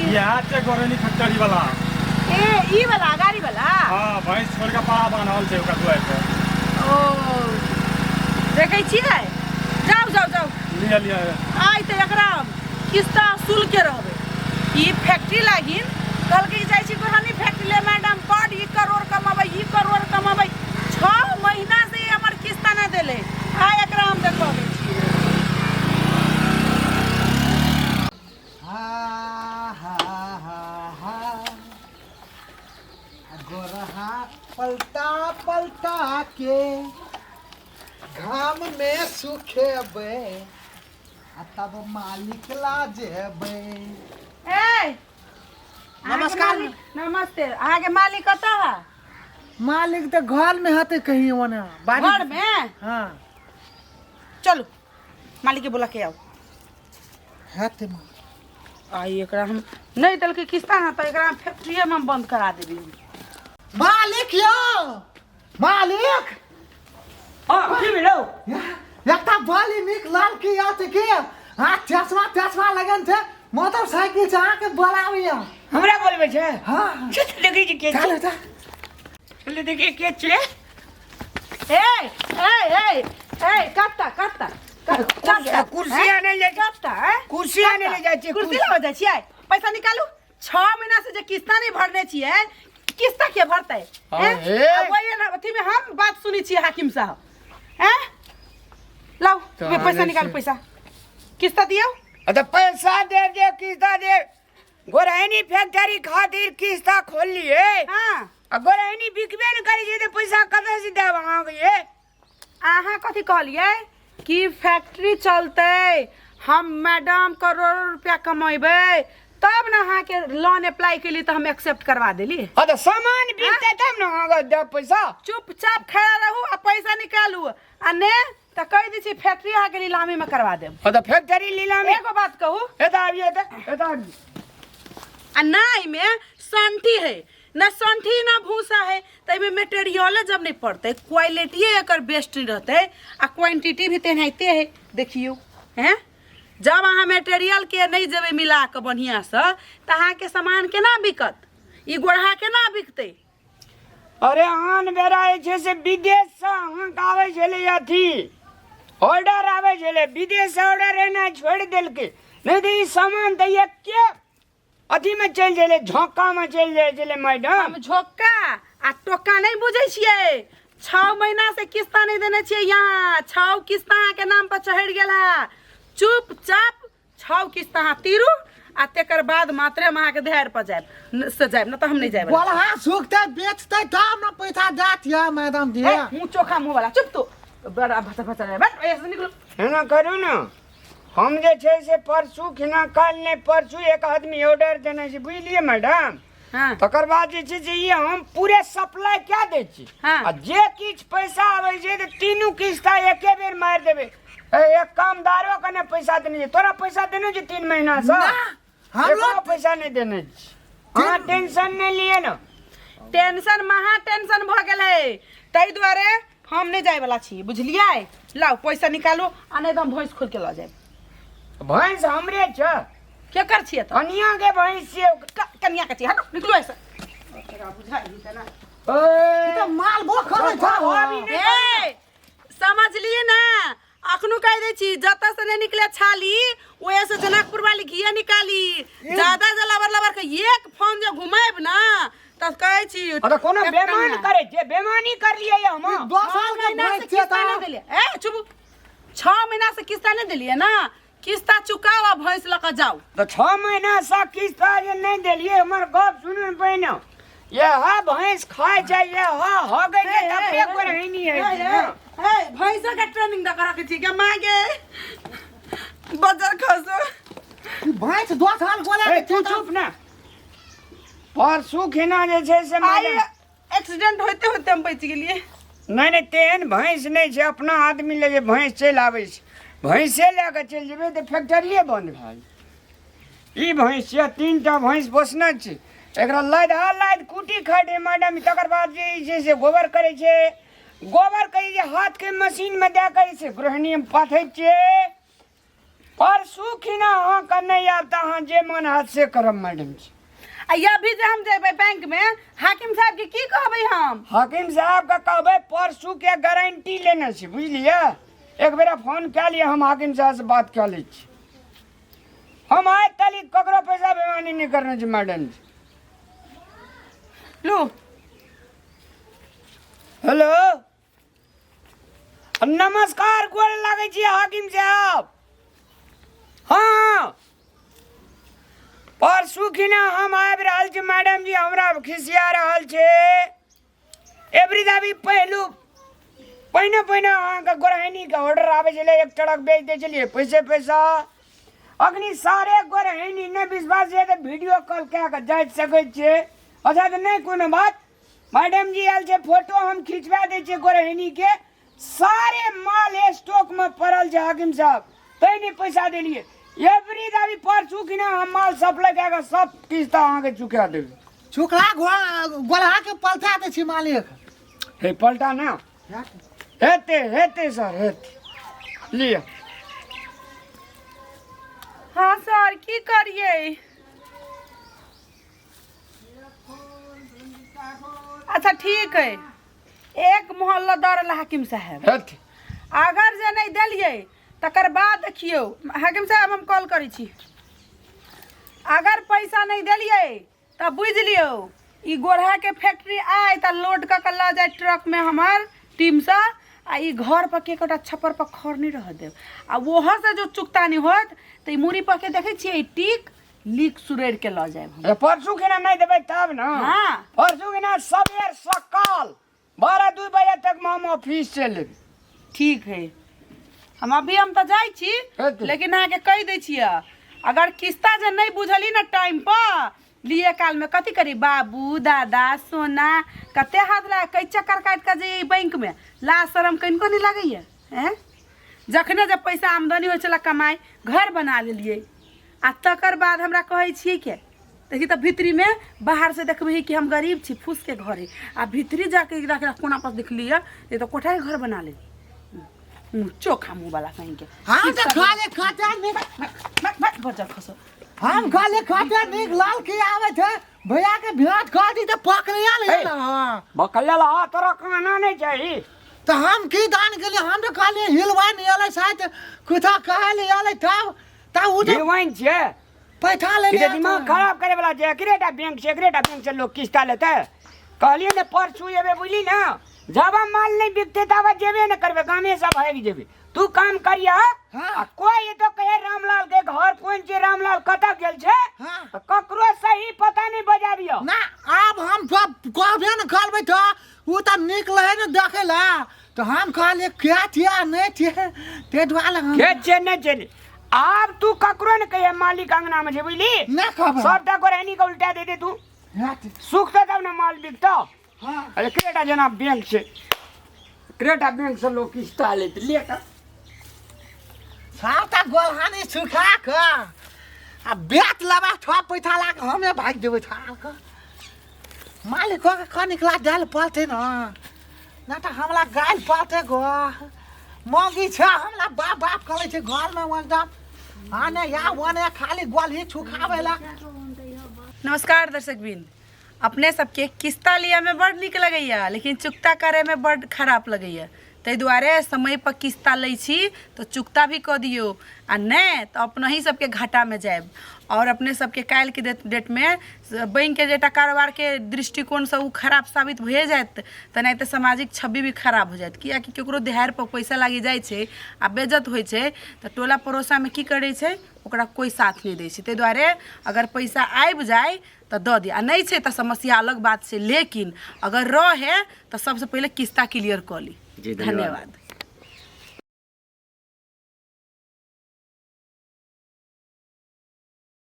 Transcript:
इएह छै गोरैनी फैक्ट्री वाला। ए, ई वाला गाड़ी वाला? हाँ, भैंस छोड़ के पाड़ा बान्हल छै ओकर दुआरि पर। ओ, देखै छियै? जाउ जाउ जाउ। लिअ लिअ। आइ तऽ एकरा किस्ता शुल्क के रहबै। ई फैक्ट्री लागिन कहलकै कि जाइ छी गोरहनी फैक्ट्री ले मैडम, बड ई करोड़ कमाबै, ई करोड़ कमाबै। 6 महीना से ई हमर किस्ता नहि देले। आइ एकरा हम देखबै छियै। हा हा हा हा, गोरहा पलटा पलटा के घाम में सुखेबै आ तब मालिक ला जेबै। ए, नमस्कार। अहाँके मालिक- नमस्ते। अहाँके मालिक कतऽ है? मालिक तऽ घर में हते कहीं ओने बाड़ी। घर में? हाँ। चलू, मालिक के बोला के आओ। हेते मालिक। आई एकरा हम नहीं देलकै किस्ता ना, तऽ एकरा हम फैक्ट्रिए में हम बंद करा देबै। मालिक यौ, मालिक। हाँ, की भेलौ? एकटा बड़ी नीक लड़की आते के, हाँ, चश्मा तश्मा लगन छै, मोटरसाइकिल से अहाँके बोलाबैया। हमरा बोलबै छै? हाँ। चल, देखै छी के छै। चलो चल। चल, देखिए के छै। ए ए ए ए, कत्ता कत्ता कत्ता? कुर्सी आनै जाइ छै। कत्ता, ए? कुर्सी आनै ले जाइ छियै। कुर्सी लऽ जाइ छियै? पैसा निकालू। 6 महीना से जे किस्ता नहीं भरने छियै, किस्ता के भरतै? हैं? अरे। आ वही ना अथी में हम बात सुनै छियै हाकिम साहब। हैं, लाओ। तऽ पैसा निकालू, पैसा किस्ता दियौ। तऽ पैसा दे दे, किस्ता दे। गोरैनी फैक्ट्री खातिर किस्ता खोललिए। आ गोरैनी बिकबे ने करै छै तऽ पैसा कतऽ से देब अहाँके ये? अहाँ कथी कहलियै कि फैक्ट्री चलतै, हम मैडम करोड़ों रुपया कमेबै, तब ने अहाँके लोन अप्लाई केली तऽ हम एक्सेप्ट करवा देली। हाँ, तऽ सामान बिकतै तब ने अहाँके देब पैसा। चुपचाप खड़ा रहू आ पैसा निकालू, आ ने तऽ कहि दै छी फैक्ट्री अहाँके नीलामीमे करवा देब। हाँ, तऽ फैक्ट्री नीलामी। एगो बात कहू। एतऽ आबियौ, एतऽ एतऽ आबियौ। आ ना एहिमे संठी है, ना संठी ना भूसा है, तऽ एहिमे मेटेरियले जब नहीं पड़तै, क्वालिटीए एकर बेस्ट नहीं रहतै आ क्वांटिटी भी तेनाहिते है। देखियौ हैं, जब अहाँ मेटेरियलके नहि जेबै मिला कऽ बढ़िआँसँ तऽ अहाँके सामान केना बिकत? ई गोढ़ा केना बिकतै? अरे, आन बेरा जे छै से विदेशसँ अहाँके आबै छलै, अथी ऑर्डर आबै छलै विदेशसँ। ऑर्डर एना छोड़ि देलकै, नहि तऽ ई सामान तऽ एके अथीमे चलि गेलै, झोंकामे चलि जाइ छलै मैडम। हम झोंका आ टोका नहि बुझै छियै। 6 महीना से किस्ता नहि देने छियै। यहाँ छओ किस्ता अहाँके नाम पर चढ़ि गेल है। चुपचाप छओ किस्ता अहाँ तीरू आ तेकर बाद मात्रे हम अहाँके धैर्य पर जायब से जायब, न तऽ हम नहि जायब। गोलहा सुखतै, बेचतै तब ने पैसा देत या मैडम जी। ए, मुँह चोखा मुँह वाला, चुप तू। बड़ा भचा भचा रहे, बस ऐसे निकलो। एना करू ने, हम जे छै से परसू खिना, काल्हि नहि परसू एक आदमी ऑर्डर देने छै, बुझलियै मैडम? तकर बाद जे छै से ई हम पूरे सप्लाई कए दै छी। आ जे किछु पैसा आबै छै तऽ तीनू किस्ता एके बेर मारि देबै। ए, एक कामदारो के ने पैसा देने छै। तोरा पैसा देने छै 3 महीना से? हमरो एकरो पैसा नहि देने छी। अहाँ टेंशन नहि लिअ ने। टेंशन, महा टेंशन भऽ गेल है। ताहि दुआरे हम नहि जायवला छी, बुझलियै? लाउ, पैसा निकालू, आ नहि तऽ हम भैंस खोल के लऽ जायब। भैंस हमरे छै। केकर छियै तऽ? कनिया के भैंस छियै। कनिया के छियै? हटो, निकलू ऐसे। एकरा बुझाइ ही तऽ ना। ओए, तऽ माल बो करै छै। अभी नहि। ए, समझलियै ना? अखनो कहि दै छी, जतऽ से नहि निकले छाली, ओहे से जनकपुर वाली घिये निकाली। ज्यादा जे लबर लबर के एक फोन जे घुमाएब ना तऽ कहै छी। अरे, कोनो एक बेमान टंगा। करे छै? बेमानी करलियै हम? 2 साल के महीना से भैंस छै। किस्ता नहि तऽ देलियै। ए चुप, 6 महीना से किस्ता नहि देलियै ना। किस्ता चुकाओ आ भैंस लऽ कऽ जाउ। तऽ 6 महीना से किस्ता जे नहि देलियै, हमर गप सुनू ने पहिने। यह भैंस खाइ छै, यह हगै छै, तबे गोरहैनी होइ छै ने। हे, भैंसो के ट्रेनिंग दऽ कऽ रखै छी के मागे बजर खसो। ई भैंस 2 साल गोला ए, तू चुप ने। परसू खिना जे छै से आइ मैडम एक्सीडेंट होते होते हम बचि गेलियै। नहि नहि, तेहन भैंस नहि छै। अपना आदमी लए जे भैंस चलि आबै छै, भैंसे लए कऽ चलि जेबै तऽ फैक्ट्रिए बन्द भए जेतै। ई भैंस छियै, तीन टा भैंस पोसने छी। एकरा लादि हा लादि कुटी खाइ मैडम। तकर बाद जे छै से गोबर करै छै, गोबर करै छै, हाथके मशीनमे दए कऽ जे छै गृहिणी पाथै छियै। परसू खिना अहाँके नहि आयब तऽ अहाँ जे मन हैत से करब मैडम जी। आ अभी जे हम जेबै बैंक में, हाकिम साहब के की कहबै हम? हाकिम साहब के कहबै परसू के गारंटी लेने छी, बुझलियै? एक बेरा फोन कए लिअ, हम हाकिम साहब से बात कए लै छी। हम आइ तक ककरो पैसा बेमानी नहि करने छी मैडम जी। लू। हेलो, नमस्कार, गोर लागै छी हाकिम साहब। हाँ, परसू खिना हम आबि रहल छी मैडम जी, हमरा खिसिया रहल छै एवरी दाबी। पहिलू पहिने पहिने अहाँके गोरहैनीके ऑर्डर आबै छलै, एक ट्रक बेच दै छलियै पैसे पैसा। अखनी सारे गोरहैनी नहि विश्वास यऽ तऽ वीडियो कॉल कए कऽ जाइत सकै छियै। अच्छा तऽ नहि कोनो बात, मैडम जी आयल छै, फोटो हम खिंचवा दै छियै गोरहैनी के। सारे माल स्टॉक में पड़ल छै हाकिम साहब, तै नहि पैसा देलियै। एवरी दाबी परसू कि ना हम माल सप्लाई कए कऽ सब किस्त अहाँके चुका देबै। चुकला गोलहा के पलटा दै छी मालिक। हे पलटा ना, हेतै हेतै सर, हेतै, लिअ। हाँ सर, की करिए? अच्छा ठीक है, एक मोहल्ला दौड़ल हाकिम साहेब। हेतै। अगर जे नहीं देलिए तकर बाद देखियौ हाकिम साहब, हम कॉल करै छी। अगर पैसा नहीं देलिए तऽ बुझि लियौ ई गोरहा के फैक्ट्री आय तऽ लोड कऽ के लऽ जाय ट्रक में हमर टीमसँ, आ ई घर पर के एकोटा छप्पर पर खर नहीं रह देब। आ वहाँ से जो चुकता नहीं होत तऽ ई मूड़ी पर के देखै छियै, ई टीक लीक सुरैर के लऽ जायब हम। ए, परसू के ना नहीं देबै तब ना। हाँ। परसू के ना सबेर सकाल 12-2 बजे तक में हम ऑफिस चलि एबै। ठीक है, हम अभी हम तऽ जाइ छी। हेतै। लेकिन अहाँके कहि दै छियै, अगर किस्ता जे नहि बुझली ने टाइम पर लिए काल में कथी करी बाबू दादा सोना कते हाथ लगा कई चक्कर काटि कऽ जे बैंक में लाज शरम कनिको नहि लगैया हैं? जखने जब पैसा आमदनी होइ छलै कमाइ घर बना लेलियै, आ तकर बाद हमरा कहै छियै के देखी तऽ भीतरी में बाहर से देखबही कि हम गरीब छी, फूस के घर है, आ भीतरी जाके देख कोना पर देख लिअ ये तो कोठा के घर बना ले, मुँह चोखा मुँह वाला कहीं के। हम तऽ खाले खाते नीक बचल खसो। हम खाले खाते नीक लाल की आबै छै, भैया के भेंट खा दी तऽ पकड़िया ले। हे। हाँ। बकले ला तोरा कहना नहीं चाही। तऽ हम की दान गेलियै? हम तऽ कहलियै हिलवाइ नहि एलै, शायद कुछो कहै लए एलै, तब तब ओ तऽ हिलवाइन छियै। पैसा ले ई तऽ दिमाग खराब करे वाला छै। एकरेटा बैंक छै, एकरेटा बैंक से लोग किस्ता लेतै? कहलियै ने परसू एबै, बुझली ने? जब माल नहीं बिकते तब जेबे ने करबै, गामे से भागि जेबै। तू काम करिया। हाँ। आ कोई तो कहे रामलाल के घर पहुंचे, रामलाल कतऽ गेल छै? हाँ। तऽ ककरो सही पता नहीं बजाबियो। ना, आब हम सब कहबे ने करबै तऽ ओ तऽ नीक लगे ने देखै ला, तऽ हम कहलियै के छियै नहि छियै, ताहि दुआरे हम के छियै नहि छियै, आब तू ककरो ने कहिए मालिक अंगना में छै, बुझली? नहि कहबै। सबटा गोरैनी के उल्टा दे दे तू। हेत। सुखते तब ने माल बिकतो। हाँ। अरे क्रेटा जेना बैंक छै, क्रेटा बैंक से लोग किस्ता लेत ले तऽ। सबटा गोलहानी सुखा कऽ आ बेच लेबै, छओ पैसा ला कऽ हमे भागि जेबै छाड़ कऽ। मालिको के कनिक ला गालि पड़तै ने, नहि तऽ हमरा गालि पड़तै गो। मौगी छै हमरा, बाप बाप करै छै घरमे एकदम आने या ओने, खाली गोलही छुखाबै ला। नमस्कार दर्शक बिंद, अपने सबके किस्ता लिअ में बड़ नीक लगैया, लेकिन चुकता करे में बड़ खराब लगैया। ताहि दुआरे समय पर किस्ता लै छी तऽ चुकता भी कऽ दियौ, आ नहि तऽ अपनहि सबके घाटामे जायब। आओर अपने सबके काल्हिके डेटमे बैंकके जे एकटा कारोबारके दृष्टिकोणसँ ओ खराब साबित भए जायत, तेनाहिते सामाजिक छवि भी खराब हो जायत, किएकि ककरो देहारिपर पैसा लागि जाइ छै आ बेज्जत होइ छै तऽ टोला पड़ोसामे की करै छै, ओकरा कोइ साथ नहि दै छै। ताहि दुआरे अगर पैसा आबि जाय तऽ दऽ दिअ, आ नहि छै तऽ समस्या अलग बात छै, लेकिन अगर रहै तऽ सबसँ पहिले किस्ता क्लियर कऽ ली। जी, धन्यवाद। धन्यवाद।